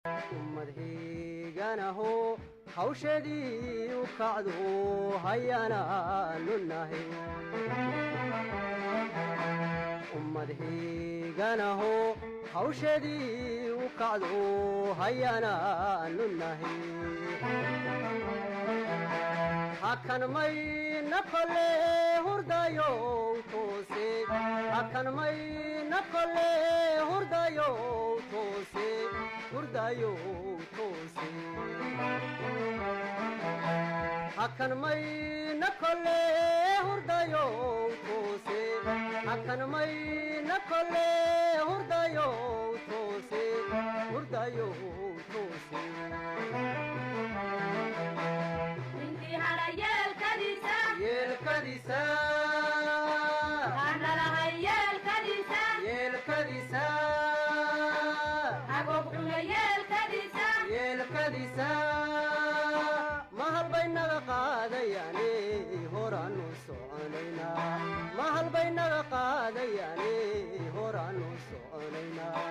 Ummad hiiganaho hawsheedii u kacdo hayanaanu nahay. Ummad hiiganaho hawsheedii u kacdo hayanaanu nahay. Hakan mayna kole hurdayow toose, hakan mayna kole hurdayow toose, hurdayow toose. Hakan mayna kole hurdayow toose, hakan mayna kole hurdayow toose, hurdayow toose. Ninkii hadha yeelkadiisa, yeelkadiisa, hanalahay yeelkadiisa, yeelkadiisa, hagoog cuna yeelkadiisa, yeelkadiisa. Mahal bay naga qaadayaane horaanu soconaynaa, mahal bay naga qaadayaane horaanu soconaynaa.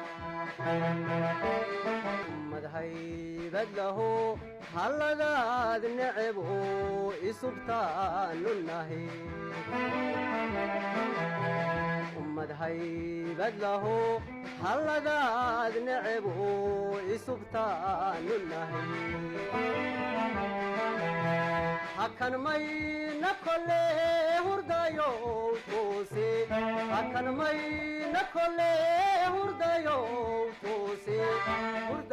Ummad haybad laho halladaad necebo isubtaanu nahay. Ummad haybad laho halladaad necebo isubtaanu nahay. Hakan mayna kole hurdayow toose, hakan mayna kole hurdayow toose, hurdayow.